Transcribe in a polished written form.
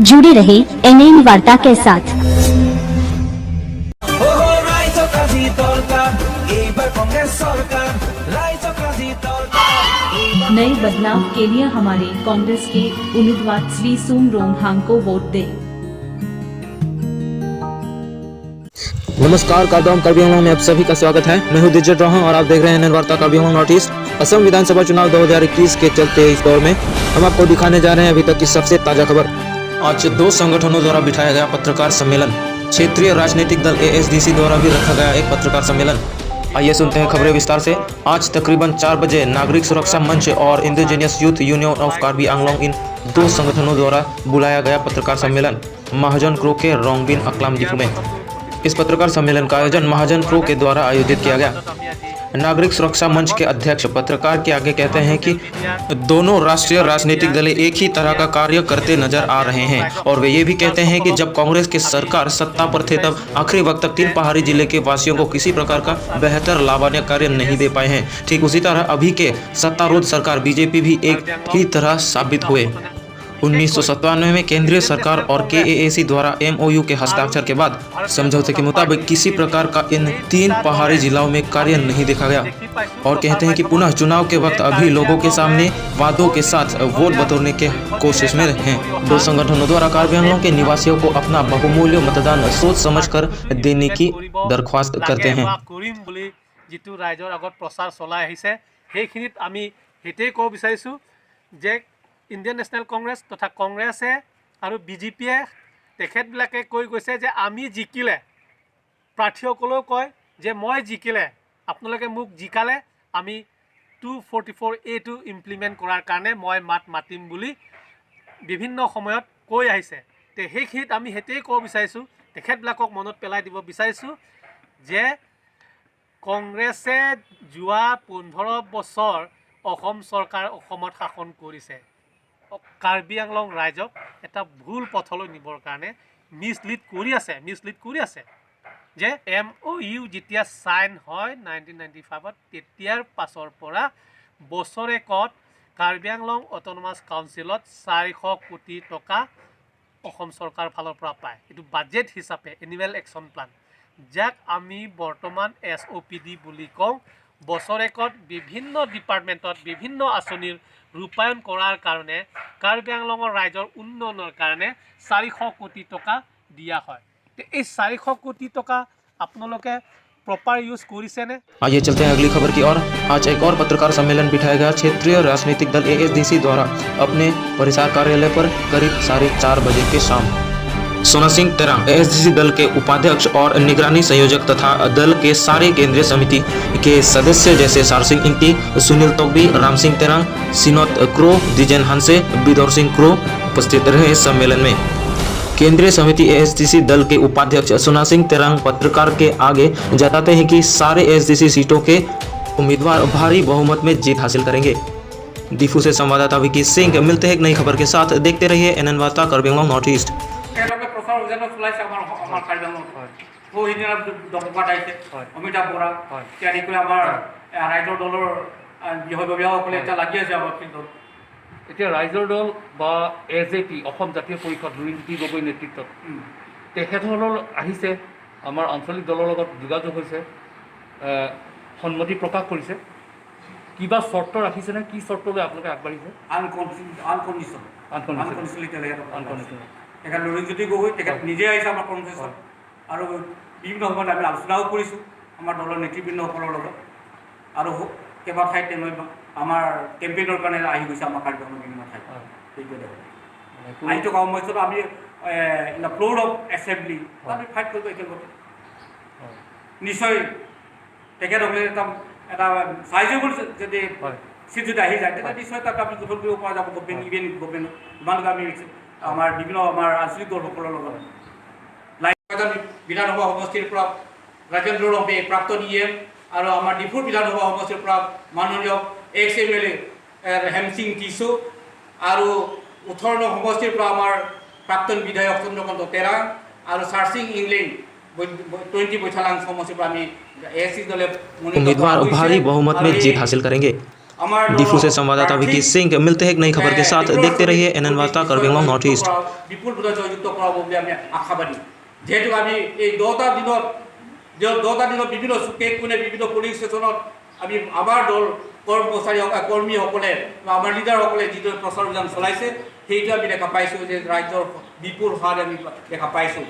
जुड़े रहे एनएन वार्ता के साथ। ৰাইজক আজি দৰকাৰ, এইবাৰ কংগ্ৰেছ চৰকাৰ। ৰাইজক আজি দৰকাৰ। नए बदलाव के लिए हमारे कांग्रेस के उम्मीदवार श्री सुम रोंगहांग को वोट दें। नमस्कार, कार्दोम कार्बी आंगलोंग में आप सभी का स्वागत है। मैं हूं दिग्जय रोहन और आप देख रहे हैं एनएन वार्ता कार्बी आंगलोंग नॉर्थ ईस्ट। असम विधानसभा चुनाव 2021 के चलते इस दौर में हम आपको दिखाने जा रहे हैं अभी तक की सबसे ताजा खबर। आज दो संगठनों द्वारा बिठाया गया पत्रकार सम्मेलन। क्षेत्रीय राजनीतिक दल एएसडीसी द्वारा भी रखा गया एक पत्रकार सम्मेलन। आइए सुनते हैं खबरें विस्तार से। आज तकरीबन 4 बजे नागरिक सुरक्षा मंच और indigenous youth union of Karbi Anglong, इन दो संगठनों द्वारा बुलाया गया पत्रकार सम्मेलन महाजन क्रो के रोंगबिन अकलाम दिफू में। इस पत्रकार सम्मेलन का आयोजन महाजन क्रो के द्वारा आयोजित किया गया। नागरिक सुरक्षा मंच के अध्यक्ष पत्रकार के आगे कहते हैं कि दोनों राष्ट्रीय राजनीतिक दलें एक ही तरह का कार्य करते नजर आ रहे हैं और वे ये भी कहते हैं कि जब कांग्रेस के सरकार सत्ता पर थे, तब आखिरी वक्त तक तीन पहाड़ी जिले के वासियों को किसी प्रकार का बेहतर लाभान्वित कार्य नहीं दे पाए हैं। ठीक उसी तरह अभी के सत्तारूढ़ सरकार बीजेपी भी एक ही तरह साबित हुए। 19 में केंद्रीय सरकार और के द्वारा एमओयू के हस्ताक्षर के बाद समझौते के मुताबिक किसी प्रकार का इन तीन पहाड़ी जिलों में कार्य नहीं देखा गया और कहते हैं कि पुनः चुनाव के वक्त अभी लोगों के सामने वादों के साथ वोट बटोरने के कोशिश में हैं। दो संगठनों द्वारा कार्बी आंगलोंग के निवासियों को अपना बहुमूल्य मतदान सोच समझकर देने की दरख्वास्त करते हैं। বা কৰিম বুলি যিটো ৰাইজৰ আগত প্ৰচাৰ চলাই আহিছে, সেইখিনিত আমি সেইটোৱেই ক'ব বিচাৰিছোঁ যে ইণ্ডিয়ান নেশ্যনেল কংগ্ৰেছ তথা কংগ্ৰেছে আৰু বিজেপিয়ে তেখেতবিলাকে কৈ গৈছে যে আমি জিকিলে, প্ৰাৰ্থীসকলেও কয় যে মই জিকিলে, আপোনালোকে মোক জিকালে আমি 244 এটো ইমপ্লিমেণ্ট কৰাৰ কাৰণে মই মাত মাতিম বুলি বিভিন্ন সময়ত কৈ আহিছে। তে সেইখিনিত আমি সেইটোৱেই ক'ব বিচাৰিছোঁ, তেখেতবিলাকক মনত পেলাই দিব বিচাৰিছোঁ যে কংগ্ৰেছে যোৱা 15 বছৰ অসম চৰকাৰ অসমত শাসন কৰিছে। কাৰ্বি আংলং ৰাইজক এটা ভুল পথলৈ নিবৰ কাৰণে মিছলিড কৰি আছে, মিছলিড কৰি আছে যে এমঅ'ইউ যেতিয়া চাইন হয় 1995ত, তেতিয়াৰ পাছৰ পৰা বছৰেকত কাৰ্বি আংলং অট'নমাছ কাউন্সিলত 400 কোটি টকা অসম চৰকাৰৰ ফালৰ পৰা পায়। এইটো বাজেট হিচাপে এনুৱেল একশ্যন প্লান, যাক আমি বৰ্তমান এছঅ'পিডি বুলি কওঁ, বছৰেকত বিভিন্ন ডিপাৰ্টমেণ্টত বিভিন্ন আঁচনিৰ ৰূপায়ণ কৰাৰ কাৰণে, কাৰ্বি আংলঙৰ ৰাইজৰ উন্নয়নৰ কাৰণে 400 কোটি টকা দিয়া হয়। তে এই 400 কোটি টকা আপোনালোকে প্ৰপাৰ ইউজ কৰিছেনে? आइए चलते हैं अगली खबर की ओर। आज एक और पत्रकार सम्मेलन बिठाया गया क्षेत्रीय राजनीतिक दल एएसडीसी द्वारा अपने परिसर कार्यालय पर करीब 4:30 बजे के शाम। सोना सिंह तेरांग, एएसडीसी दल के उपाध्यक्ष और निगरानी संयोजक तथा दल के सारे केंद्रीय समिति के सदस्य जैसे सार सिंह इंगती, सुनील तोकबी, राम सिंह तेरांग, सिनोत क्रो, दिजेन हंसे, बिदौर सिंह क्रो उपस्थित रहे इस सम्मेलन में। केंद्रीय समिति एएसडीसी दल के उपाध्यक्ष सुना सिंह तेरांग पत्रकार के आगे जताते हैं कि सारे एएसडीसी सीटों के उम्मीदवार भारी बहुमत में जीत हासिल करेंगे। दीफू से संवाददाता विकी सिंह। मिलते हैं एक नई खबर के साथ। देखते रहिए एनएन वार्ता कार्बी आंगलोंग नॉर्थ ईस्ट। তেওঁলোকে প্ৰচাৰ অভিযানো চলাইছে আমাৰ কাৰ্বি আংলঙত। সৌ সিদিনা দমকাত আহিছে অমিতাভ বৰা ইত্যাদি কৰি আমাৰ ৰাইজৰ দলৰ বিষয়ববীয়াসকলে এতিয়া লাগি আছে আমাৰ ফিল্ডত। এতিয়া ৰাইজৰ দল বা এজেপি, অসম জাতীয় পৰিষদ, লুৰিণজ্যোতি গগৈৰ নেতৃত্বত তেখেতসকল আহিছে, আমাৰ আঞ্চলিক দলৰ লগত যোগাযোগ হৈছে, সন্মতি প্ৰকাশ কৰিছে। কিবা চৰ্ত ৰাখিছেনে? কি চৰ্ত লৈ আপোনালোকে আগবাঢ়িছে? আনকণ্ডিশ্যন। Unconditional. Unconditional এতিয়ালৈকে। আনকণ্ডিশ্যনেল। তেখেত লুৰিণজ্যোতি গগৈ, তেখেত নিজে আহিছে আমাৰ কনফাৰেঞ্চত আৰু বিভিন্ন সময়ত আমি আলোচনাও কৰিছোঁ আমাৰ দলৰ নেতৃবৃন্দসকলৰ লগত আৰু কেইবা ঠাইত তেওঁ আমাৰ কেম্পেইনৰ কাৰণে আহি গৈছে আমাৰ কাৰ্বি আংলঙৰ বিভিন্ন ঠাইত। সেইটোৱে আহি থকা সময়ছোৱাত আমি in the floor of assembly আমি ফাইট কৰিব একেলগতে। নিশ্চয় তেখেতসকলে এটা চাইজেবল যদি চিট যদি আহি যায়, তেতিয়া নিশ্চয় তাত আমি গঠন কৰিব পৰা যাব গভমেণ্ট, ইভেন গভমেণ্ট। ইমানকে আমি আমাৰ বিভিন্ন আমাৰ আঞ্চলিক দলসকলৰ লগত লাইন বিধানসভা সমষ্টিৰ পৰা ৰাজেন্দ্ৰ ৰম্পে, প্ৰাক্তন ই এম, আৰু আমাৰ ডিফুৰ বিধানসভা সমষ্টিৰ পৰা মাননীয় এক্স এম এল এ হেমসিং টিছো আৰু 18 নং সমষ্টিৰ পৰা আমাৰ প্ৰাক্তন বিধায়ক চন্দ্ৰকান্ত তেৰাং আৰু চাৰচিং ইংলিং 20 বৈঠালাং সমষ্টিৰ পৰা আমি এ এছ চি দলে মনোনীত কৰা उम्मीदवार হৈছে। भारी बहुमत में আৰু এই जीत हासिल करेंगे। আমাৰ দলৰ डिफू से संवाददाता প্ৰাৰ্থী विकी सिंह। मिलते हैं एक नई खबर के साथ। देखते रहिए एनएन वार्ता, कार्बी आंगलोंग नॉर्थ ईस्ट। বিপুল ভোটত জয়যুক্ত কৰাব বুলি আমি আশাবাদী। যিহেতু আমি এই 10টা দিনত বিভিন্ন চুকে কোণে, বিভিন্ন পলিং ষ্টেচনত আমি আমাৰ দল কৰ্মচাৰী কৰ্মীসকলে বা আমাৰ লিডাৰসকলে যিদৰে প্ৰচাৰ অভিযান চলাইছে, সেইটো আমি দেখা পাইছোঁ যে ৰাজ্যৰ বিপুল সঁহাৰি আমি দেখা পাইছোঁ।